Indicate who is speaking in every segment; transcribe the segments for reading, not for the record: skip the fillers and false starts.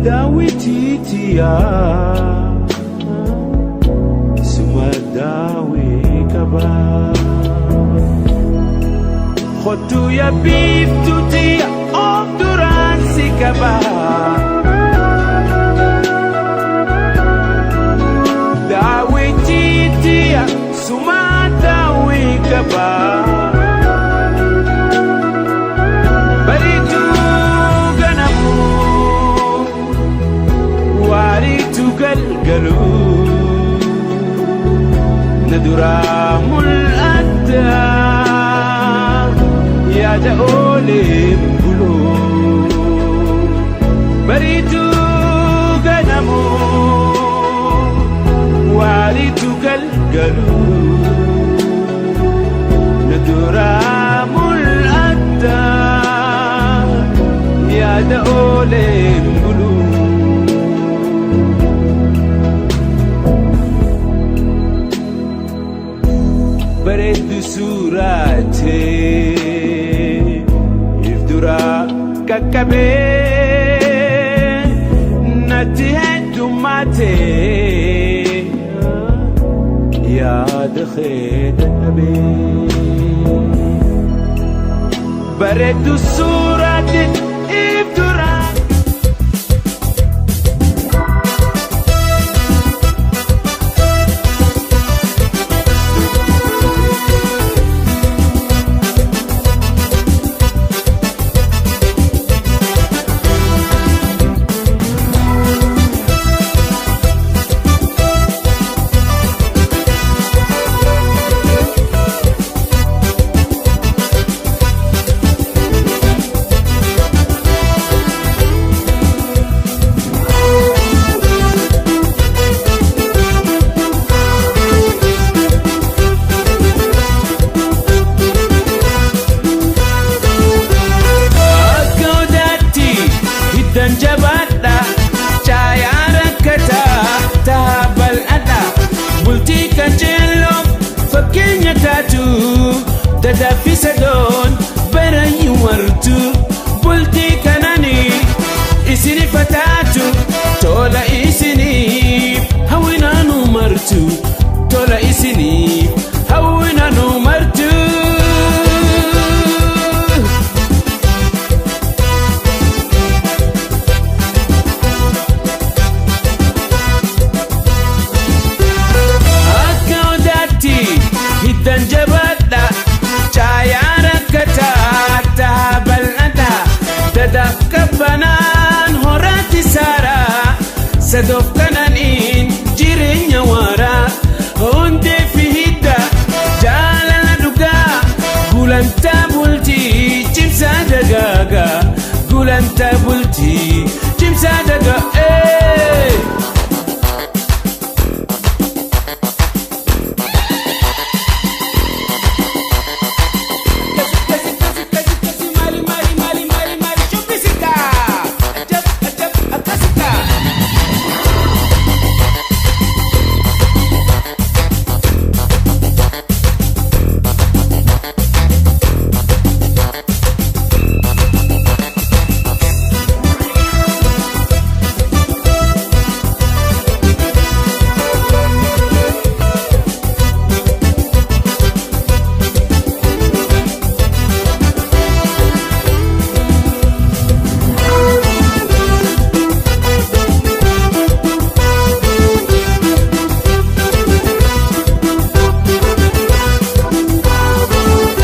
Speaker 1: Daawitiitiya suma daawi qaba. Kottu yaa biiftuutiya of duraan si qaba. Daawitiitiya suma daawi qaba. Bariituu ganamuu waariitu galgaluu na duraa mul'atta yaada ooleen buluu. Bariituu ganamuu waariitu galgaluu na duraa mul'atta yaada ooleen buluu. Bareeddu suuraatee if duraa qaqqabee natti heddummaatee yaada kee dadhabee. Bareeddu suuraatee if duraa. Akka odaatti hiddan jabaadha caayaa rakkataa tahaa bal'aadha bultii qajeeloo fakkeenya taatu dadaffisa doon barayyuu wartu bultii kananii isiniif taatu tola isiniif hawwinaanu martu tola isiniif hawwinaanu martu. Akka odaatti hiddan jabaadha caayaa rakkataa tahaa bal'aadha dadaaf qabbanaan horaatti saaraa sadoof kananiin jireenya waaraa hundee fi hidda jaalala dhugaa gulantaa bultii cimsaa dagaagaa gulantaa bultii cimsaa dagaa.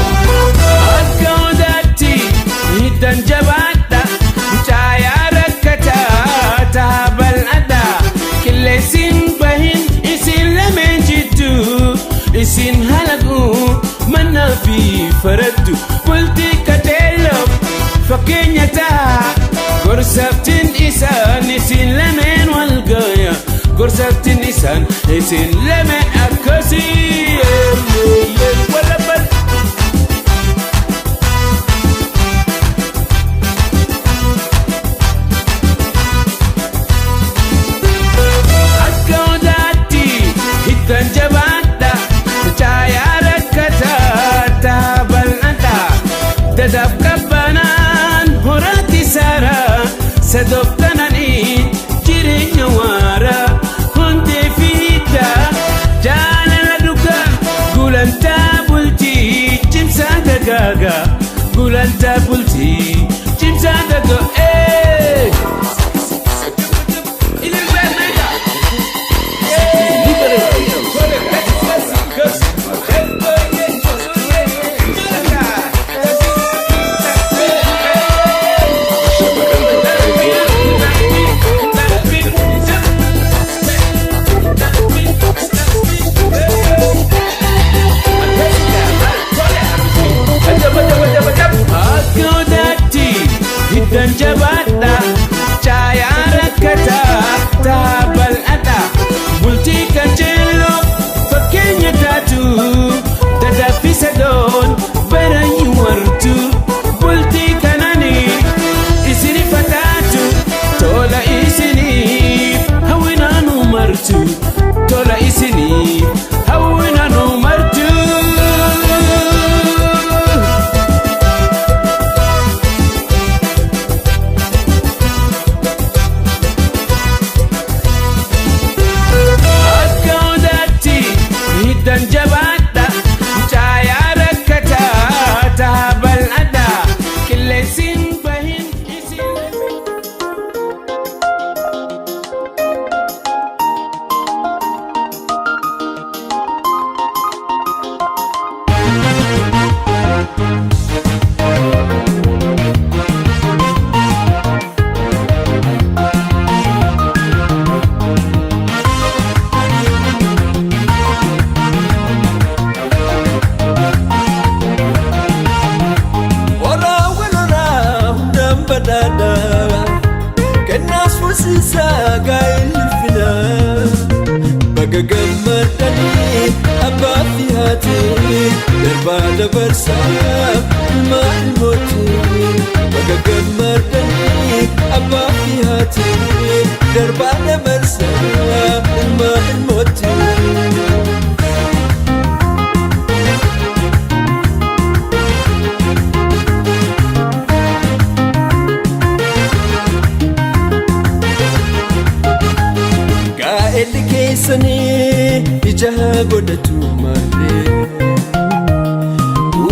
Speaker 1: Akka odaatti hiddan jabaadha caayaa rakkataa tahaa bal'aadha qilleensiin bahin isin lameen jiddu isin halaqu mannaa fi faraddu bultii qajeeloo fakkeenya tahaa gorsaftiin isaan isin lameen wal gaya gorsaftiin isaan isin lameen akkasii warra bal. Akka odaatti hiddan jabaadha caayaa rakkataa tahaa bal'aadha dadaaf qabbanaan horaatti saaraa sadoof kananii
Speaker 2: Buusisaa gaa'elli finaa baga gammadanii abbaa fi haati darbaa dabarsaa ilmaa ilmooti. Baga gammadanii abbaa fi haati darbaa dabarsaa ilmaa ilmooti. Gaa'elli keessanii ija godhatu malee,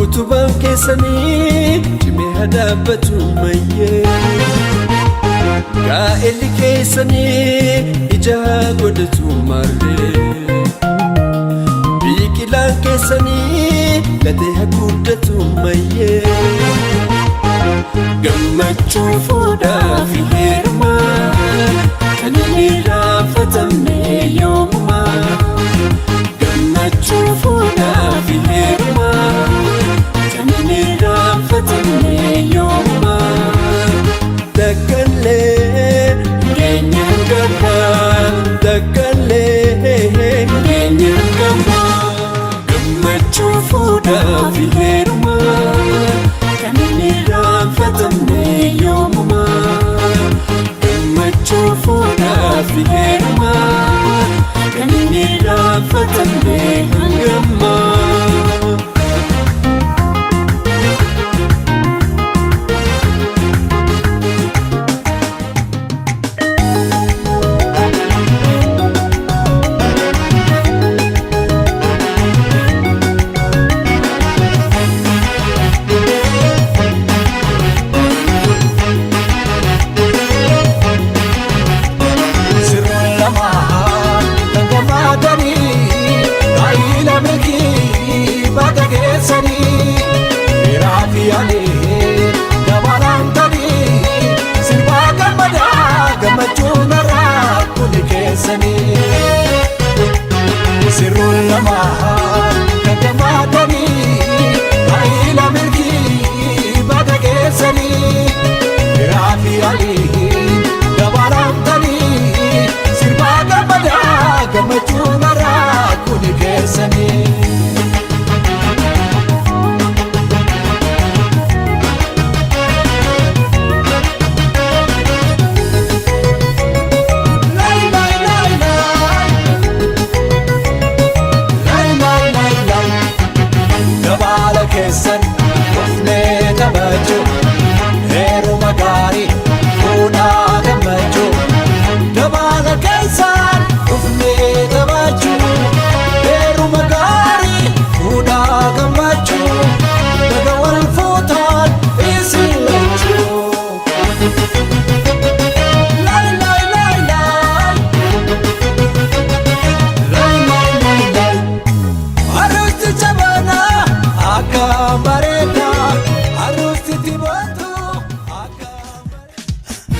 Speaker 2: utubaan keessanii cimee haa dhaabbatu mayyee. Gaa'elli keessanii ija godhatu malee, biqilaan keessanii latee haa guddatu mayyee. Gammachuu fuudhaa fi heerumaa kan hin irraanfatamne yoomumaa. Gammachuu fuudhaa fi heerumaa kan hin irraanfatamne yoomumaa. Dakkallee keenyaan gabbaa, dakkallee keenyaan gabbaa. Gammachuu fuudhaa fi heerumaa kan hin irraanfatamne yoomumaa. Gammachuu fuudhaa fi heerumaa kan hin irraanfatamne hangammaa.
Speaker 3: Sirroon lamaa kan gammadanii gaa'ila milkii baga geessanii, firaa fi alee dabalantanii sirbaa gammadaa gammachuu narraa kuni keessanii. Sirroon lamaa kan gammadanii gaa'ila milkii baga geessanii, firaa fi alee dabalantanii sirbaa gammadaa gammachuu narraa kuni keessanii. Lai lai lai lai, lai lai lai lai. Gabaala keessan dhufnee taphachuu, heeruma gaarii fuudhaa gammachuu. Gabaala keessan dhufnee taphachuu, heeruma gaarii fuudhaa gammachuu. Baga wal fuutaan isin lachuu. Lai lai lai lai, lai lai lai lai. Harusti jabanaa akka bareedaa, harusti dibatu akka bareedaa.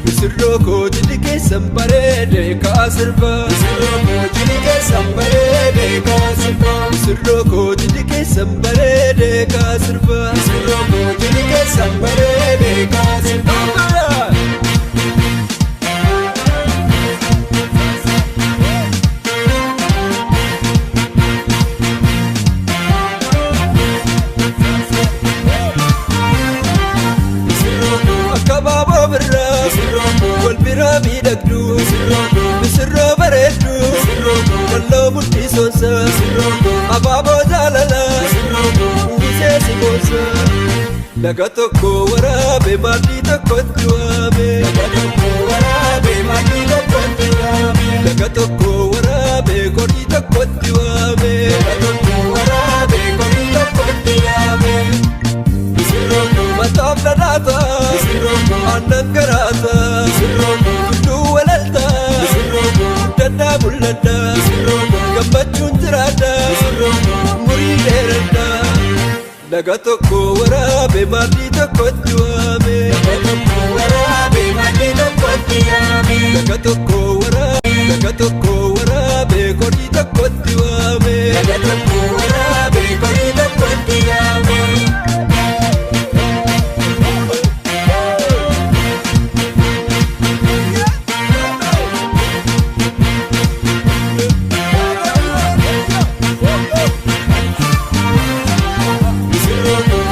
Speaker 2: Misirroo koo jilli keessan bareede kaa sirba. Misirroo koo jilli keessan bareede kaa sirba. Misirroo koo jilli keessan bareede kaa sirba. Misirroo koo jilli keessan bareede kaa sirba. Akka baaboo birraa wal biraa miidhagdu, misirroo bareeddu, walloo mudhii soonsa, abaaboo jaalala uwwisee si boonsa. Laga tokko waraabe maaddii tokkotti waame. Laga tokko waraabe maaddii tokkotti waame. Laga tokko waraabe qorii tokkotti waame. Laga tokko waraabe qorii tokkotti waame. Mataaf dhadhaata, aannan garaata, tulluu walalta. Mul'adha gammachuun jiraadha umurii dheeradha. Laga tokko waraabe maatii tokkotti waame. Laga tokko waraabe maatii tokkotti yaame. Laga tokko waraabe laga tokko waraabe korii tokkotti waame. Laga tokko waraabe korii tokkotti yaame.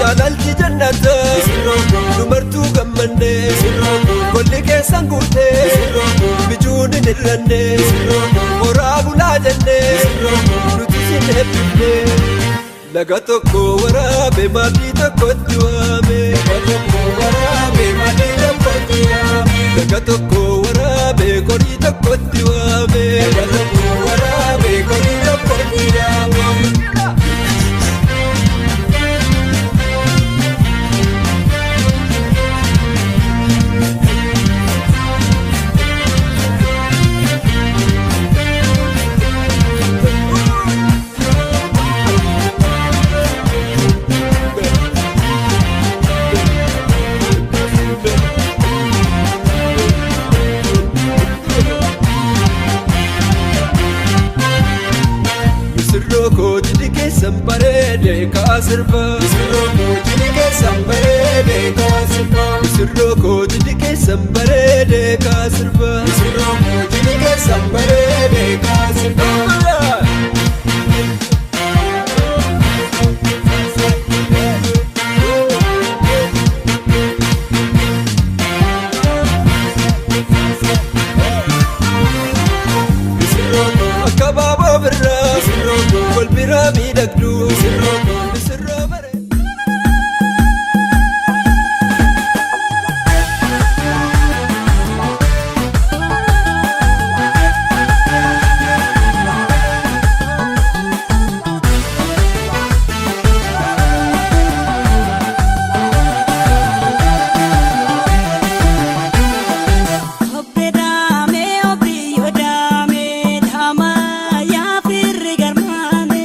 Speaker 2: Jaalalti jannata dubartuu gammanne golli keessan guute bijuun hin hir'anne horaa bulaa jenne nuti sin eebbifne. Laga tokko waraabe maatii tokkotti waame. Laga tokko waraabe maatii tokkotti yaame. Laga tokko waraabe korii tokkotti waame. Laga tokko waraabe korii tokkotti yaame. Misirroo kooti keessan bareede kaa sirba. Misirroo kooti keessan bareede kaa sirba. Misirroo kooti keessan bareede kaa sirba. Misirroo kooti keessan bareede kaa sirba. Akka baaboo birraa wal biraa miidhagdu. Misirroo bareedu.
Speaker 4: Obbe daamee obbiyyo daamee daamaa yaa firri garmaame.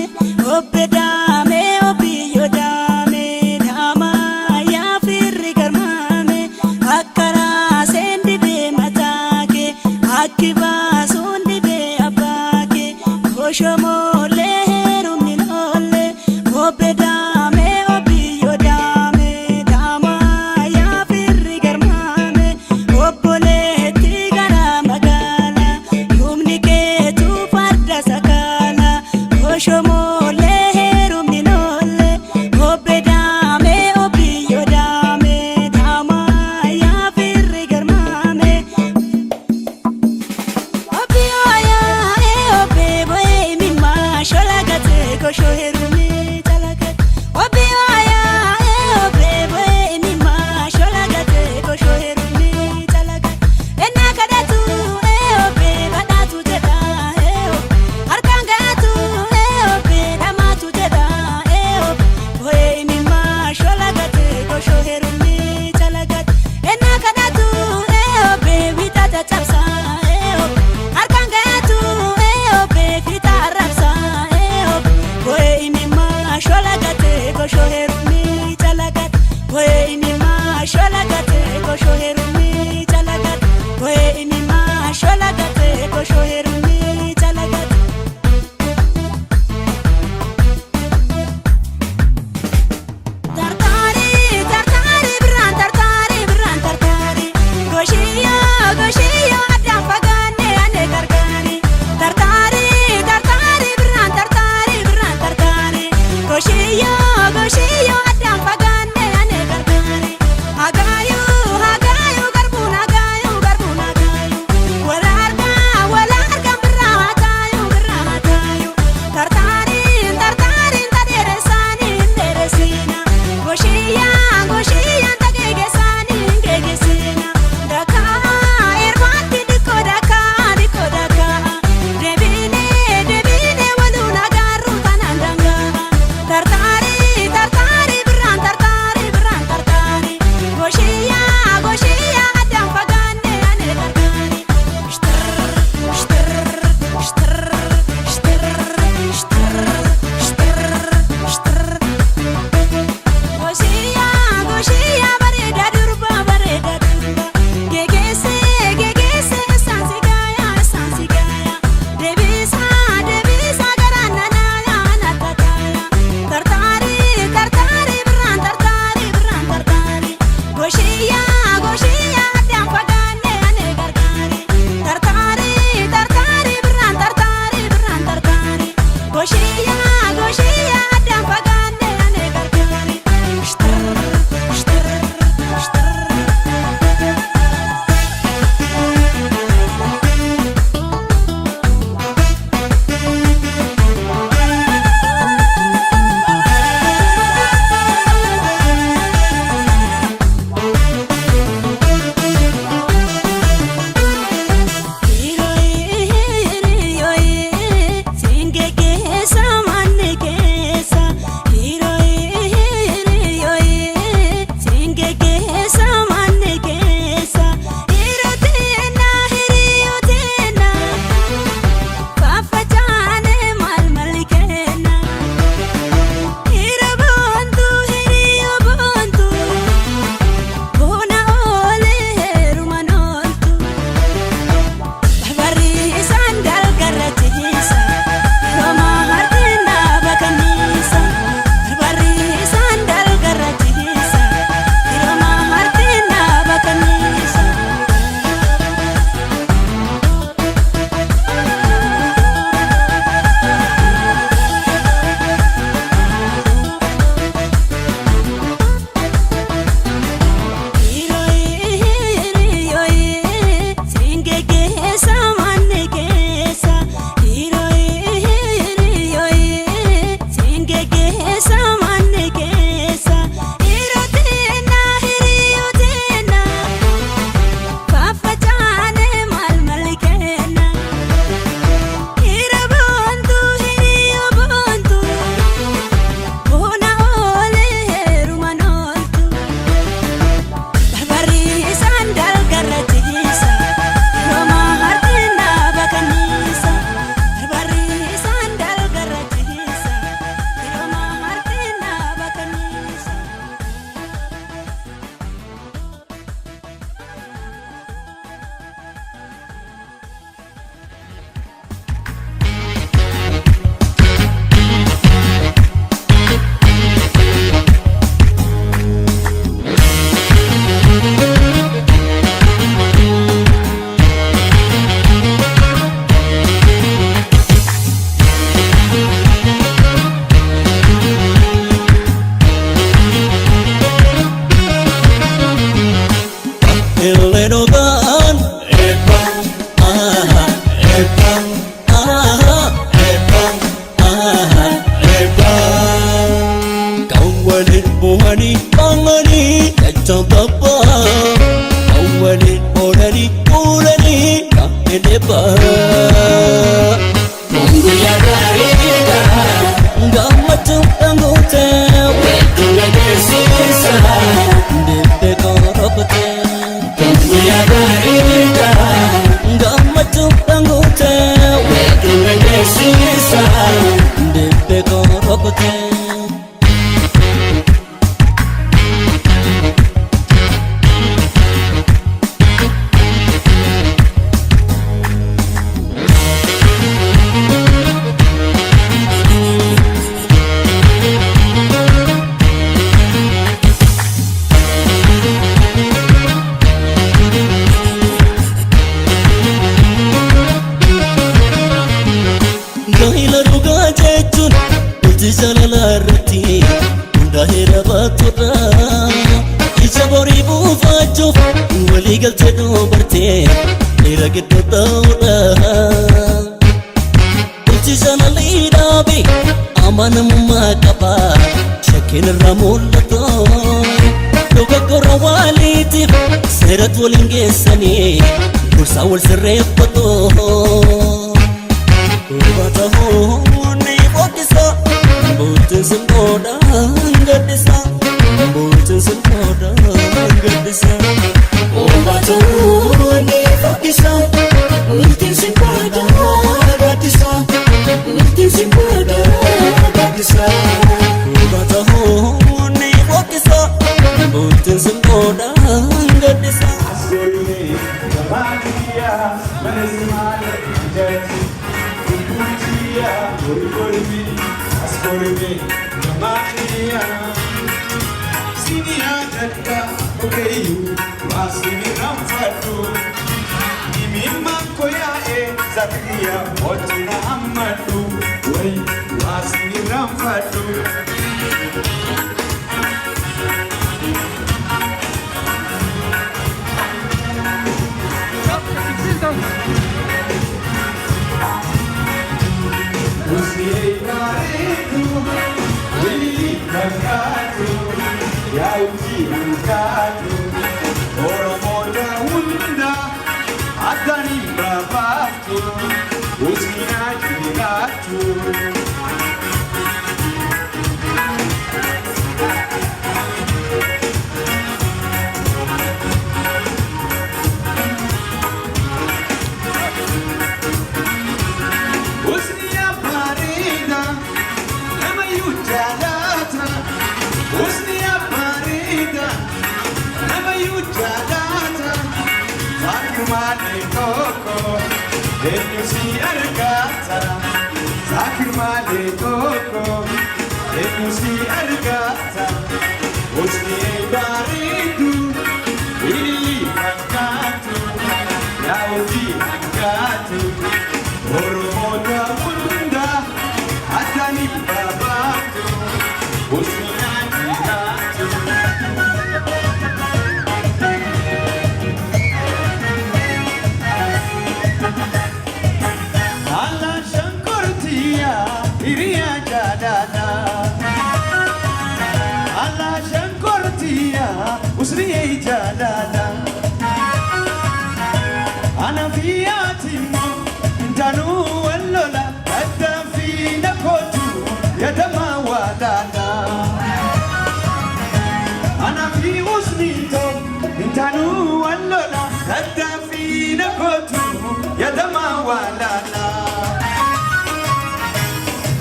Speaker 4: Obbe daamee obbiyyo daamee daamaa yaa firri garmaame. Akka raaseen dibee mataa kee akki baasuun dibee abbaa kee. Koshomoolee heerumni loolee. Obbe daamee obbiyyo daamee daamaa yaa firri garmaame. Obboleetti gara magaalaa humni keetu farda sakaalaa. Koshomoolee heerumni loolee. Obbe daamee obbiyyo daamee daamaa yaa firri garmaame. Obbiyooyaa obbee bo'ee mimmaa shola gatee koshoo heerumee calaqate. Obbiyooyaa obbee bo'ee mimmaa shola gatee koshoo heerumee calaqate. Ennaa kadhatu obbee badhaatu jedha harkaan ga'atu obbee dhamaatu jedha bo'ee mimmaa shola gatee koshoo heerumee calaqate. Ennaa kadhatu obbee wixata cabsaa harkaan ga'atu obbee fiixaa arrabsaa bo'ee imimmaa shola gatee koshoo heerumee calaqate. Bo'ee imimmaa shola gatee koshoo heerumee calaqate. Bo'ee imimmaa shola gatee koshoo heerumee calaqate. Tartaari tartaari birraan tartaari birraan tartaari goshiyoo goshiyoo addaan fagaanne ane gargaari. Tartaari tartaari birraan tartaari birraan tartaari goshiyoo goshiyoo addaan fagaanne ane gargaari. Hagaayuu hagaayuu garbuun hagaayuu garbuun hagaayuu wal argaa wal argaa.
Speaker 5: Guyyaa gaariidha. Gammachuudhaan guutee weedduu dhageessisa. Dibbee korokotee. Guyyaa gaariidha. Gammachuudhaan guutee weedduu dhageessisa. Dibbee korokotee. Gaa'ela dhugaa jechuun bultii jaalalaa irratti hundaa'ee rabaatudha. Ija borii buufachuuf walii galtee dubartee dhiira gidduu ta'udha. Bultii jaalalii dhaabe amanamummaa qaba shakkiin irraa mul'atu. Dogoggora waaliitiif seeratti waliin geessanii gorsaa wal sirreeffatu. Uffata hundi fokkisa, bultiin simboodhaan gaddisa, bultiin simboodhaan gaddisa. Uffata hundi fokkisa, bultiin simboodhaan gaddisa, bultiin simboodhaan gaddisa. Uffata hundi fokkisa, bultiin simboodhaan gaddisa.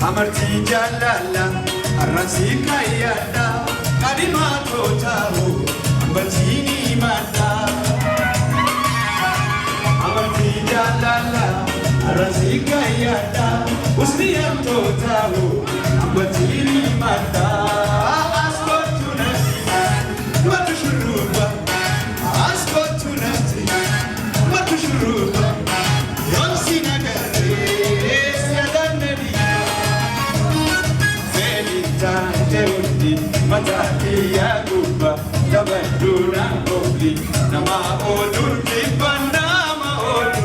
Speaker 1: Amartii jaalala arransi kayyadha qadimaa tootaa'u ambachiini madda. Amartii jaalala arransi kayyadha usniyaan tootaa'u ambachiini madda. Askootu natti matu shurruba, askootu natti matu shurruba, yoomsi nagarree siyaadaan. Mataatiyaa gubba taphadhuudhaan koofli nama ooluun kibba nama oolu.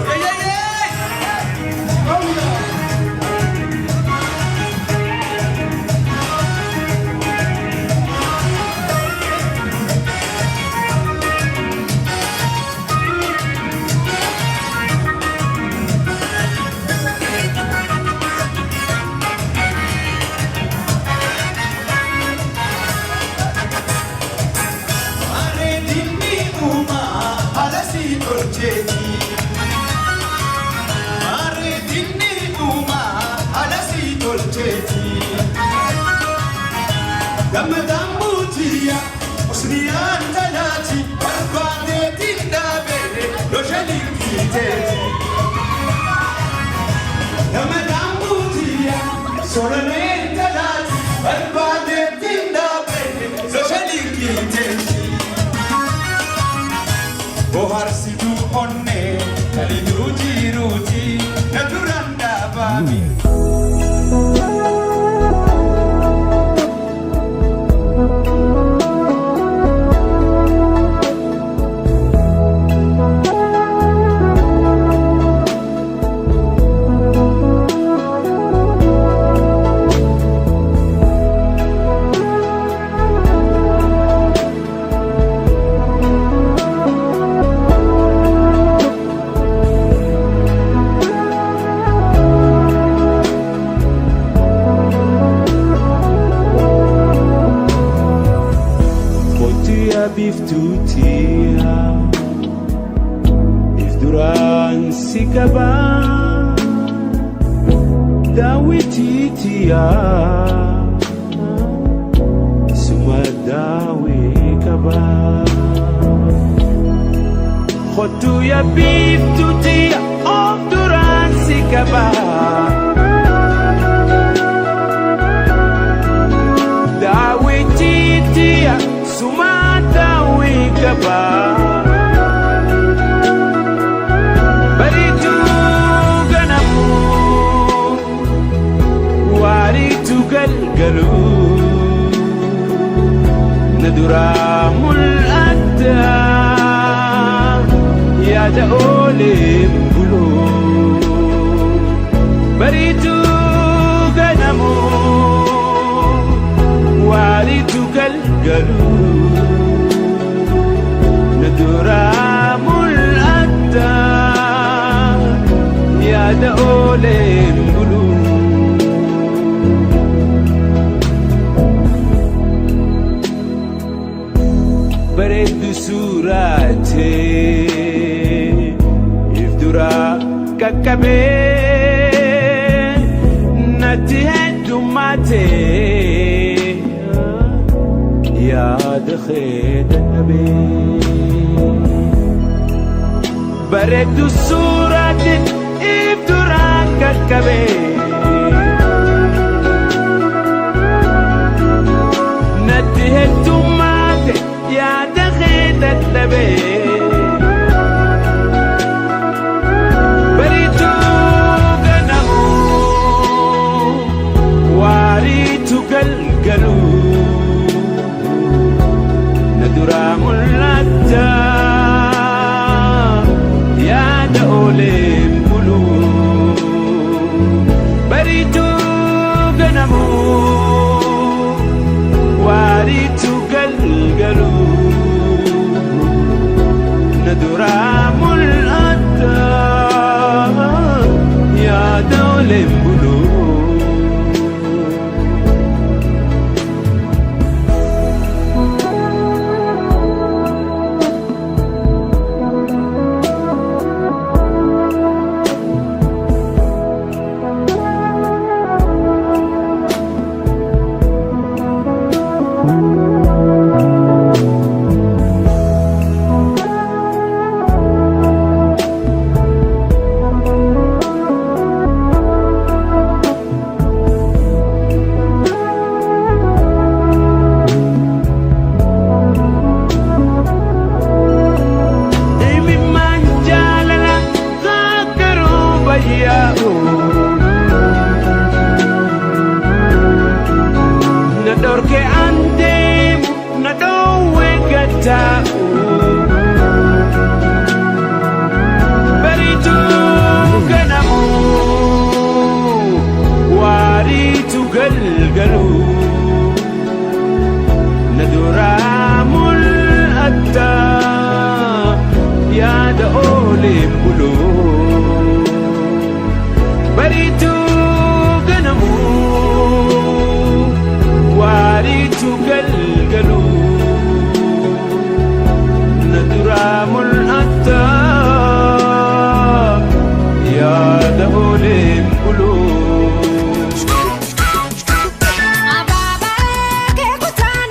Speaker 1: Lammataan buutiyya usniyaan talaati barbaadeetiin dhaabee loshanii kiiteeti. Lammataan buutiyya solaneen talaati barbaadeetiin dhaabee loshanii kiiteeti. Bohaarsituu onnee kaliduu jiruuti na duraan dhaabaami.
Speaker 6: Kottuyaa biiftuutiyaa if duraan si qabaa daawwitiitiyaa suma daawwii qabaa. Kottuyaa biiftuutiyaa of duraan si qabaa. Daawwitiitiyaa suma daawwii qabaa. Bariituu ganamuu waariitu galgaluu na duraa mul'atta yaada ooleen buluu. Bariituu ganamuu waariitu galgaluu na duraa mul'atta yaada ooleen buluu. Bareeddu suuraatee if duraa qaqqabee natti heddummaatee yaada kee dadhabee. Bareeddu suuraatee if duraa qaqqabee. Natti heddummaate yaada kee dadhabee. Bariituu ganamuu waariitu galgaluu na duraa mul'atta yaada ooleen buluu. Bariituu ganamuu waariitu galgaluu na duraa mul'atta yaada ooleen buluu. Imimmaan jaalala kakkaruu bayyaa'u. Na dhorke an deemu na dhoowwe gataa'u. Bariituu ganamuu waariitu galgaluu. Na duraa mul'atta yaada ooleen buluu. Bariituu ganamuu waariitu galgaluu. Na duraa mul'atta yaada ooleen buluu.
Speaker 4: Abaabaa kee kutaa.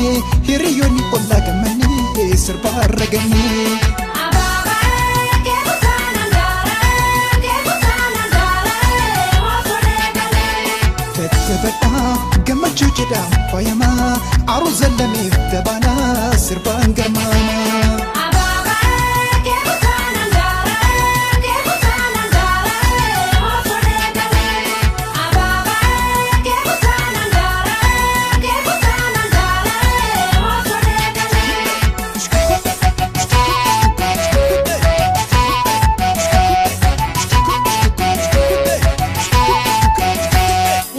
Speaker 7: gammannee hiriyoonni ollaa gammannee sirbaa argannee. Tattabaadhaa gammachuu jedhaa faayamaa aruuza lameef dabalaa sirbaan garmaamaa.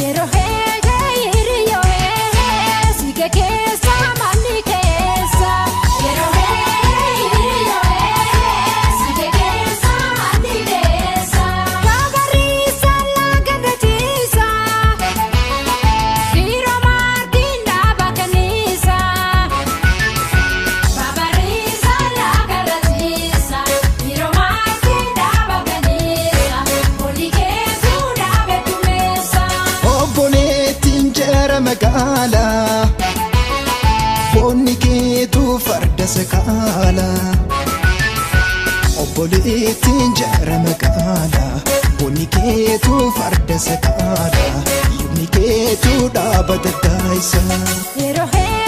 Speaker 4: Yeroo heegee hiriyyoo heegee siike keessa manni keessa. Yeroo heegee hiriyyoo heegee siike keessa manni keessa. Baabariisa laga dheetiisa yeroo maartiin dhaaba kanniisa. Baabariisa laga dheetiisa yeroo maartiin dhaaba kanniisa olii keessuu dhaabe tumeessa.
Speaker 7: Obboleettiin jara magaalaa Boonni keetu farda sakaalaa Obboleettiin jara magaalaa Boonni keetu farda sakaalaa Yumni keetu dhaaba daddaayisa.
Speaker 4: Yeroo heegee.